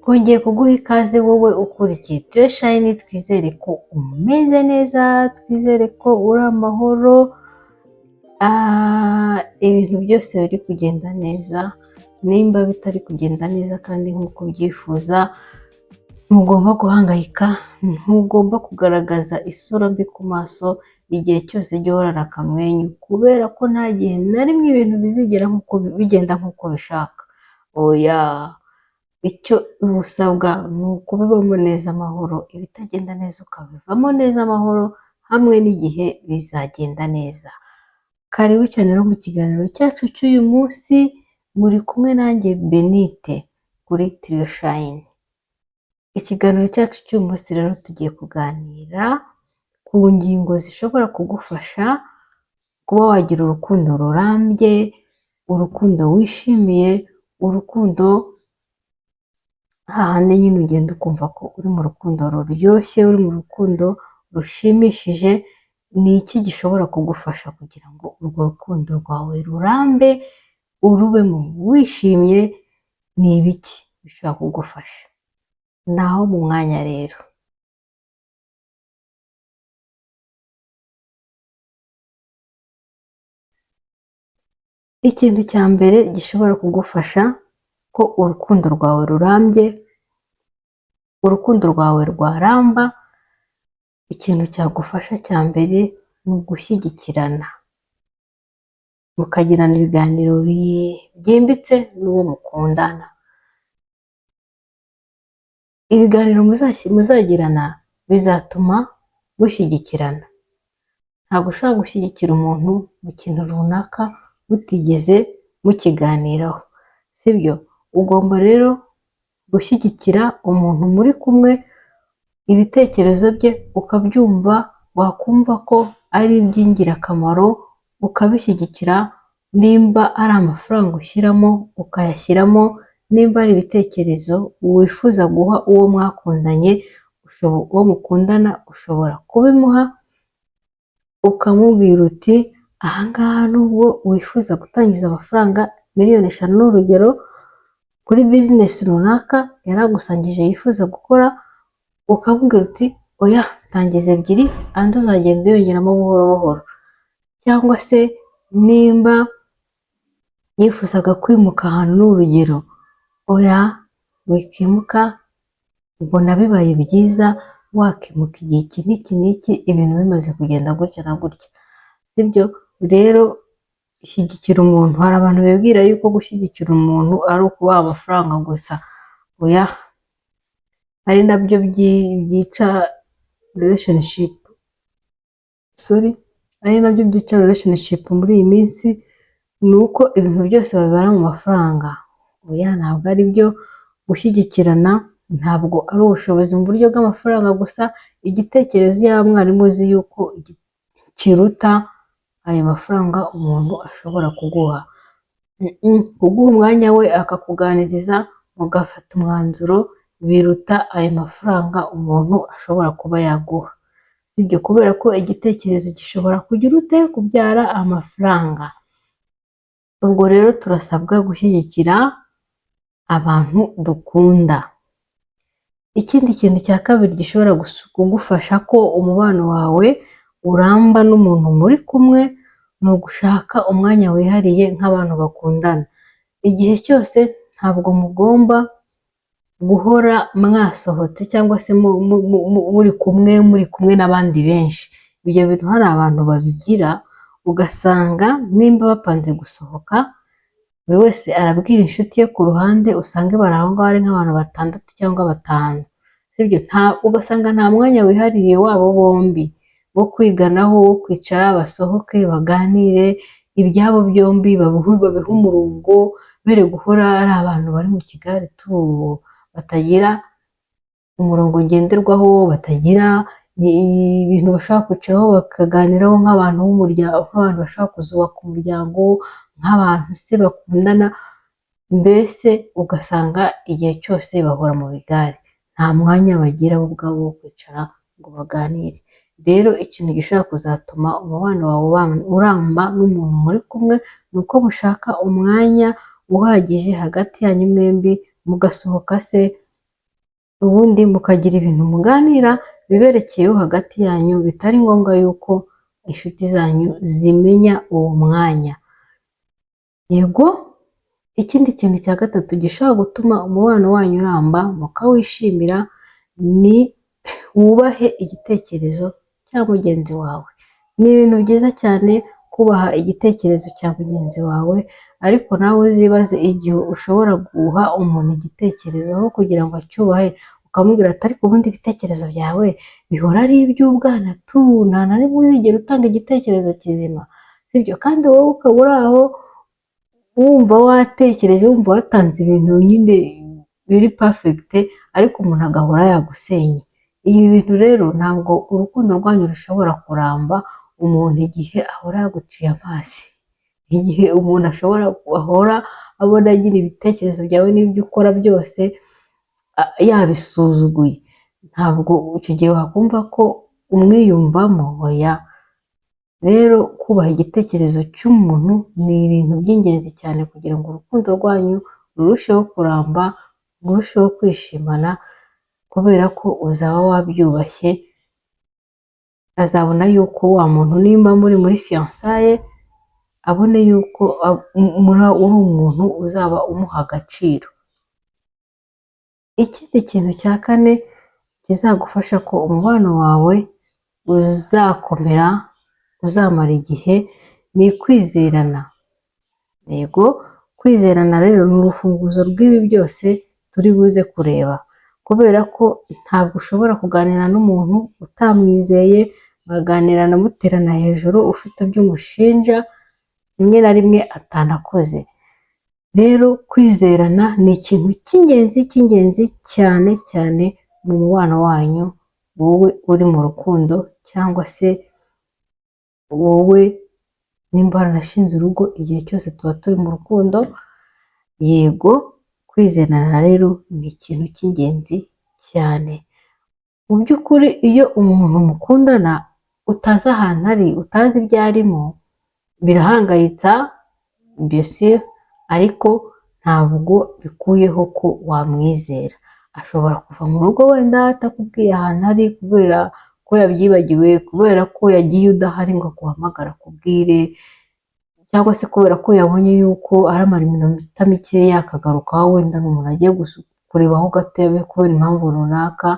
Twongeye kuguha ikaze wowe ukurikiye Tureshayini, twizere ko umeze neza, twizere ko uri amahoro, ibintu byose biri kugenda neza. Nimba bitari kugenda neza kandi nk'uko ubyifuza, ntugomba guhangayika, ntugomba kugaragaza isura mbi ku maso. Igihe cyose jya uhorana akamwenyu, kubera ko nta gihe na rimwe ibintu bizigera bigenda nk'uko ubishaka, oya. Icyo uba usabwa ni ukubibamo neza amahoro, ibitagenda neza ukabivamo neza amahoro, hamwe n'igihe bizagenda neza. Karibu cyane rero mu kiganiro cyacu cy'uyu munsi, muri kumwe nanjye Benite kuri Tireshayini. Ikiganiro cyacu cy'uyu munsi rero tugiye kuganira ku ngingo zishobora kugufasha kuba wagira urukundo rurambye, urukundo wishimiye, urukundo hahandi nyine ugenda ukumva ko uri mu rukundo ruryoshye, uri mu rukundo rushimishije. Ni iki gishobora kugufasha kugira ngo urwo rukundo rwawe rurambe, urubemo wishimye? Ni ibiki bishobora kugufasha? Naho mu mwanya rero. Ikintu cya mbere gishobora kugufasha ko urukundo rwawe rurambye, urukundo rwawe rwaramba, ikintu cyagufasha cya mbere ni ugushyigikirana, mukagirana ibiganiro byimbitse n'uwo mukundana. Ibiganiro muzagirana bizatuma mushyigikirana. Ntabwo ushobora gushyigikira umuntu mu kintu runaka mutigeze mukiganiraho, sibyo? Ugomba rero gushyigikira umuntu muri kumwe, ibitekerezo bye ukabyumva, wakumva ko ari iby'ingirakamaro ukabishyigikira, nimba ari amafaranga ushyiramo ukayashyiramo, nimba ari ibitekerezo wifuza guha uwo mwakundanye, uwo mukundana ushobora kubimuha, ukamubwira uti ahangaha nubwo wifuza gutangiza amafaranga miliyoni 5 ni urugero, kuri bizinesi runaka yaragusangije yifuza gukora, ukamubwira uti oya, tangiza 2 andi uzagenda uyongeramo buhoro buhoro. Cyangwa se nimba yifuzaga kwimuka ahantu ni urugero, oya wikimuka, mbona bibaye byiza wakimuka igihe iki n'iki n'iki, ibintu bimaze kugenda gutya na gutya, sibyo? Rero shyigikira umuntu. Hari abantu bibwira yuko gushyigikira umuntu ari ukubaha amafaranga gusa, oya, ari nabyo byica relationship, sorry, ari nabyo byica relationship muri iyi minsi, ni uko ibintu byose babibara mu mafaranga, oya ntabwo ari byo. Gushyigikirana ntabwo ari ubushobozi mu buryo bw'amafaranga gusa, igitekerezo iyaba mwari muzi yuko kiruta ayo mafaranga umuntu ashobora kuguha. Kuguha umwanya we akakuganiriza mugafata umwanzuro biruta ayo mafaranga umuntu ashobora kuba yaguha, sibyo? Kubera ko igitekerezo gishobora kugira ute? Kubyara amafaranga. Ubwo rero turasabwa gushyigikira abantu dukunda. Ikindi kintu cya kabiri gishobora kugufasha ko umubano wawe uramba n'umuntu muri kumwe, ni ugushaka umwanya wihariye nk'abantu bakundana. Igihe cyose ntabwo mugomba guhora mwasohotse cyangwa se muri kumwe n'abandi benshi. Ibyo bintu hari abantu babigira, ugasanga nimba bapanze gusohoka, buri wese arabwira inshuti ye ku ruhande, usange bari aho ngaho ari nk'abantu batandatu cyangwa batanu, sibyo? Ugasanga nta mwanya wihariye wabo bombi wo kwiganaho, wo kwicara basohoke baganire ibyabo byombi, babihe umurongo, bere guhora ari abantu bari mu kigare batagira umurongo ngenderwaho, batagira ibintu bashobora kwicaraho bakaganiraho nk'abantu b'umuryango, nk'abantu bashobora kuzubaka umuryango, nk'abantu se bakundana, mbese ugasanga igihe cyose bahora mu bigare. Nta mwanya bagira bo ubwabo wo kwicara ngo baganire. Rero ikintu gishobora kuzatuma umubano wawe uramba n'umuntu muri kumwe ni uko mushaka umwanya uhagije hagati yanyu mwembi, mugasohoka se, ubundi mukagira ibintu muganira biberekeyeho hagati yanyu, bitari ngombwa yuko inshuti zanyu zimenya uwo mwanya. Yego, ikindi kintu cya gatatu gishobora gutuma umubano wanyu uramba mukawishimira ni wubahe igitekerezo cya mugenzi wawe. Ni ibintu byiza cyane kubaha igitekerezo cya mugenzi wawe, ariko nawe uzibaze igihe ushobora guha umuntu igitekerezo aho kugira ngo acyubahe ukamubwira ati: "Ariko ubundi ibitekerezo byawe bihora ari iby'ubwana tu, nta na rimwe uzigera utanga igitekerezo kizima, sibyo?" Kandi wowe ukaba uri aho wumva watekereje, wumva watanze ibintu nyine biri perfect, ariko umuntu agahora yagusenye. Ibi bintu rero ntabwo urukundo rwanyu rushobora kuramba umuntu igihe ahora yaguciye amazi, igihe umuntu ashobora ahora abona agira ibitekerezo byawe n'ibyo ukora byose yabisuzuguye. Ntabwo icyo gihe wakumva ko umwiyumvamo, oya. Rero kubaha igitekerezo cy'umuntu ni ibintu by'ingenzi cyane kugira ngo urukundo rwanyu rurusheho kuramba, murusheho kwishimana, kubera ko uzaba wabyubashye, azabona yuko wa muntu nimba muri muri fiançailles, abone yuko uri umuntu uzaba umuha agaciro. Ikindi kintu cya kane kizagufasha ko umubano wawe uzakomera, uzamara igihe, ni kwizerana. Yego, kwizerana rero ni urufunguzo rw'ibi byose turi buze kureba, kubera ko ntabwo ushobora kuganira n'umuntu utamwizeye, mukaganira muterana hejuru, ufite ibyo umushinja rimwe na rimwe atanakoze. Rero kwizerana ni ikintu cy'ingenzi, cy'ingenzi cyane cyane mu mubano wanyu, wowe uri mu rukundo cyangwa se wowe nimba waranashinze urugo, igihe cyose tuba turi mu rukundo. Yego, kwizerana rero ni ikintu cy'ingenzi cyane. Mu by'ukuri iyo umuntu mukundana utazi ahantu ari, utazi ibyo arimo, birahangayitsa bien sûr, ariko ntabwo bikuyeho ko wamwizera. Ashobora kuva mu rugo wenda atakubwiye ahantu ari kubera ko yabyibagiwe, kubera ko yagiye udahari ngo aguhamagare akubwire, cyangwa se kubera ko yabonye yuko aramara iminota mikeya akagaruka, wenda ni umuntu agiye kurebaho gato kubera impamvu runaka,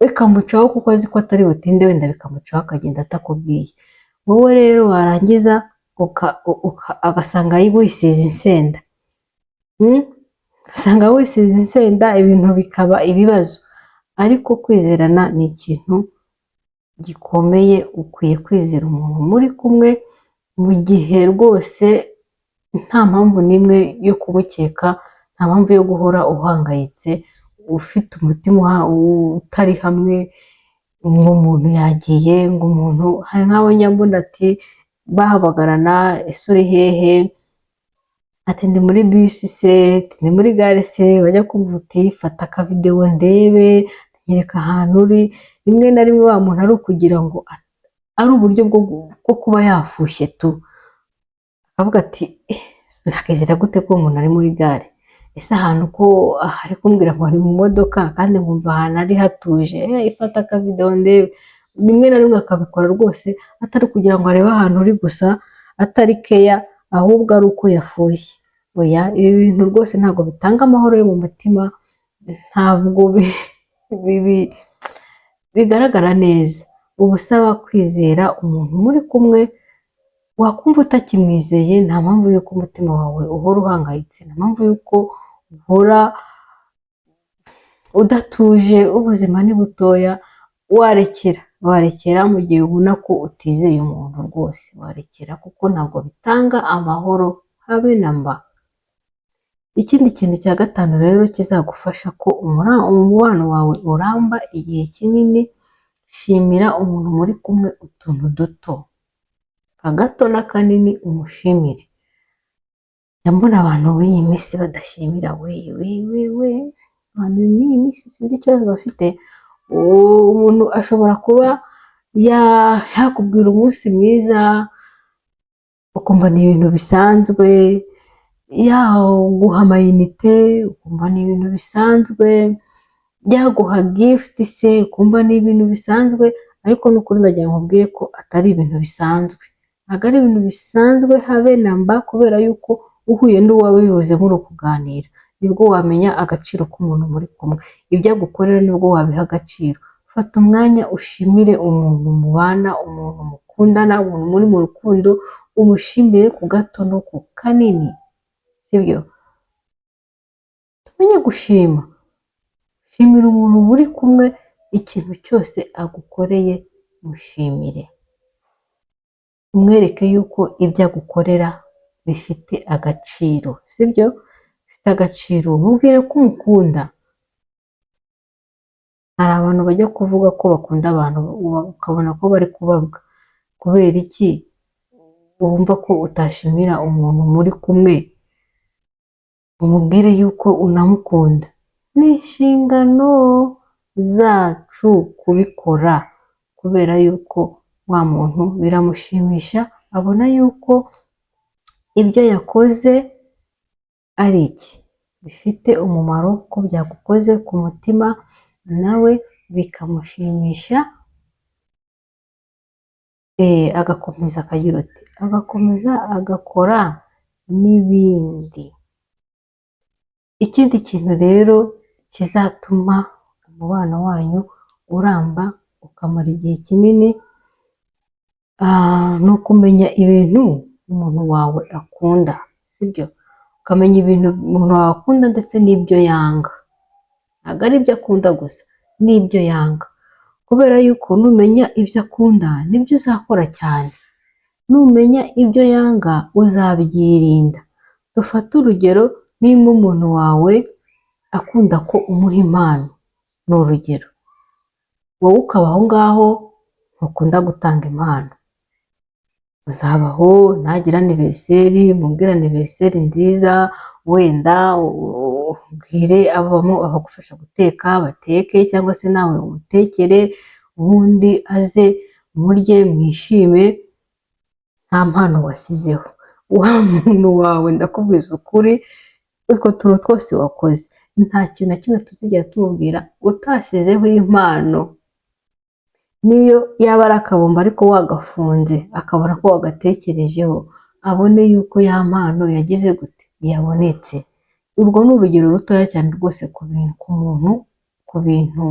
bikamucaho kuko azi ko atari butinde, wenda bikamucaho akagenda atakubwiye. Wowe rero warangiza agasanga wisize insenda, ugasanga wisize insenda, ibintu bikaba ibibazo. Ariko kwizerana ni ikintu gikomeye, ukwiye kwizera umuntu muri kumwe mu gihe rwose nta mpamvu n'imwe yo kumukeka, nta mpamvu yo guhora uhangayitse, ufite umutima utari hamwe, ngo umuntu yagiye, ngo umuntu. Hari nk'abo njya mbona ati bahamagarana: "Ese uri hehe?" Ati: "Ndi muri bisi se?" "Ndi muri gare se?" Wajya kumva uti: "Fata akavidewo ndebe, nyereka ahantu uri." Rimwe na rimwe wa muntu ari ukugira ngo ari uburyo bwo kuba yafushye tu, akavuga ati: "Nakizera gute ko uwo muntu ari muri gare? Ese ahantu ko ari kumbwira ngo ari mu modoka kandi nkumva ahantu ari hatuje? Ifata akavidewo ndebe." Rimwe na rimwe akabikora rwose atari kugira ngo arebe ahantu uri gusa, atari keya, ahubwo ari uko yafushye. Oya, ibi bintu rwose ntabwo bitanga amahoro yo mu mutima, ntabwo bigaragara neza. Uba usaba kwizera umuntu muri kumwe, wakumva utakimwizeye, nta mpamvu y'uko umutima wawe uhora uhangayitse, nta mpamvu y'uko uhora udatuje. Ubuzima ni butoya, warekera, warekera mu gihe ubona ko utizeye umuntu rwose, warekera kuko ntabwo bitanga amahoro habe na mba. Ikindi kintu cya gatanu rero kizagufasha ko umubano wawe uramba igihe kinini, shimira umuntu muri kumwe utuntu duto, agato n'akanini umushimire. Njya mbona abantu b'iyi minsi badashimira we we we we, Abantu muri iyi minsi sinzi ikibazo bafite, umuntu ashobora kuba yakubwira umunsi mwiza, ukumva ni ibintu bisanzwe, yaguha amayinite ukumva ni ibintu bisanzwe, yaguha gift se ukumva ni ibintu bisanzwe, ariko n'ukuri ndagira ngo nkubwire ko atari ibintu bisanzwe. Ntabwo ari ibintu bisanzwe habe na mba, kubera yuko uhuye n'uwawe bibuze muri kuganira, nibwo wamenya agaciro k'umuntu muri kumwe, ibyo agukorera nibwo wabiha agaciro. Fata umwanya ushimire umuntu mubana, umuntu mukundana, umuntu muri mu rukundo, umushimire ku gato no ku kanini, sibyo? Tumenye gushima. Shimira umuntu muri kumwe, ikintu cyose agukoreye mushimire, umwereke yuko ibyo agukorera bifite agaciro, sibyo? Bifite agaciro, mubwire ko umukunda. Hari abantu bajya kuvuga ko bakunda abantu, ukabona ko bari kubabwa. Kubera iki wumva ko utashimira umuntu muri kumwe, umubwire yuko unamukunda? Ni inshingano zacu kubikora, kubera yuko wa muntu biramushimisha, abona yuko ibyo yakoze ari iki bifite umumaro, ko byagukoze ku mutima, nawe bikamushimisha, agakomeza akagira uti agakomeza agakora n'ibindi. Ikindi kintu rero kizatuma umubano wanyu uramba ukamara igihe kinini, ni ukumenya ibintu umuntu wawe akunda, sibyo? Ukamenya ibintu umuntu wawe akunda ndetse n'ibyo yanga. Ntabwo ari ibyo akunda gusa, n'ibyo yanga, kubera yuko numenya ibyo akunda nibyo uzakora cyane, numenya ibyo yanga uzabyirinda. Dufate urugero, nimba umuntu wawe akunda ko umuha impano, ni urugero, wowe ukaba aho ngaho ntukunda gutanga impano, uzabaho nagira anniversaire mubwire anniversaire nziza, wenda ubwire abamo abagufasha guteka bateke, cyangwa se nawe umutekere, ubundi aze murye mwishime, nta mpano wasizeho. Wa muntu wawe, ndakubwiza ukuri, utwo tuntu twose wakoze nta kintu na kimwe tuzigera tumubwira utasizeho impano. Niyo yaba ari akabombo ariko wagafunze, akabona ko wagatekerejeho, abone yuko ya mpano yagize gute, yabonetse. Urwo ni urugero rutoya cyane rwose ku bintu, ku muntu, ku bintu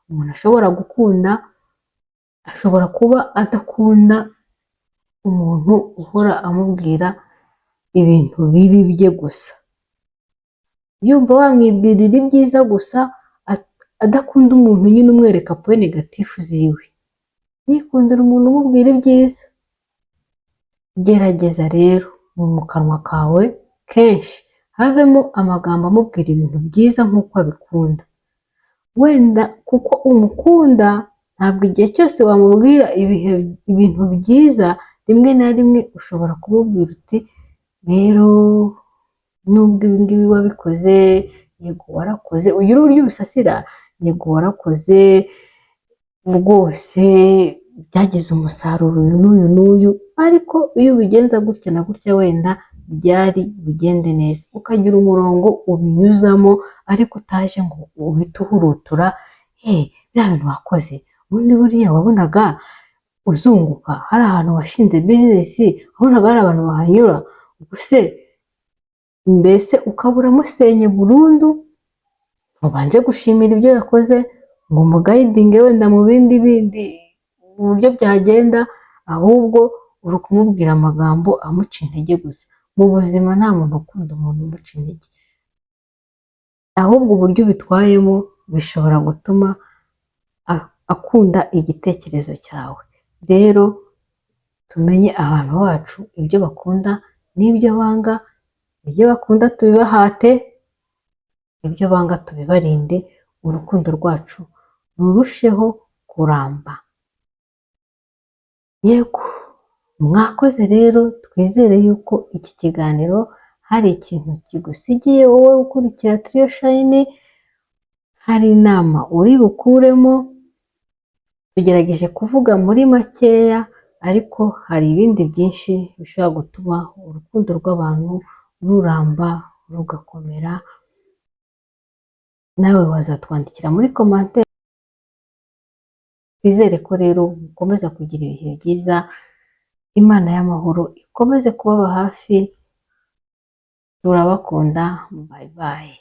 umuntu ashobora gukunda. Ashobora kuba adakunda umuntu uhora amubwira ibintu bibi bye gusa, yumva wamwibwirira ibyiza gusa, adakunda umuntu nyine umwereka points négatives ziwe, yikundira umuntu umubwira ibyiza. Gerageza rero mu kanwa kawe kenshi havemo amagambo amubwira ibintu byiza nk'uko abikunda. Wenda kuko umukunda, ntabwo igihe cyose wamubwira ibihe ibintu byiza. Rimwe na rimwe ushobora kumubwira uti: "Rero nubwo ibi ngibi wabikoze, yego warakoze," ugira uburyo ubisasira, "yego warakoze rwose, byagize umusaruro uyu n'uyu n'uyu, ariko iyo ubigenza gutya na gutya wenda byari bugende neza." Ukagira umurongo ubinyuzamo, ariko utaje ngo uhite uhurutura: "Hey, biriya bintu wakoze ubundi buriya wabonaga uzunguka? Hari ahantu washinze business wabonaga hari abantu bahanyura?" Ubuse mbese ukabura amusenye burundu, ubanje gushimira ibyo yakoze ngo umuguidinge wenda mu bindi bindi uburyo byagenda, ahubwo uri kumubwira amagambo amuca intege gusa. Mu buzima nta muntu ukunda umuntu umuca intege, ahubwo uburyo ubitwayemo bishobora gutuma akunda igitekerezo cyawe. Rero tumenye abantu bacu, ibyo bakunda n'ibyo banga. Ibyo bakunda tubibahate, ibyo banga tubibarinde, urukundo rwacu rurusheho kuramba. Yego, mwakoze rero. Twizere yuko iki kiganiro hari ikintu kigusigiye, wowe ukurikira Tiriyo Shayini. hari inama uri bukuremo. Tugerageje kuvuga muri makeya, ariko hari ibindi byinshi bishobora gutuma urukundo rw'abantu ruramba, rugakomera. Nawe wazatwandikira muri commentaire. Twizere ko rero mukomeza kugira ibihe byiza, Imana y'amahoro ikomeze kubaba hafi. Turabakunda, bye bye.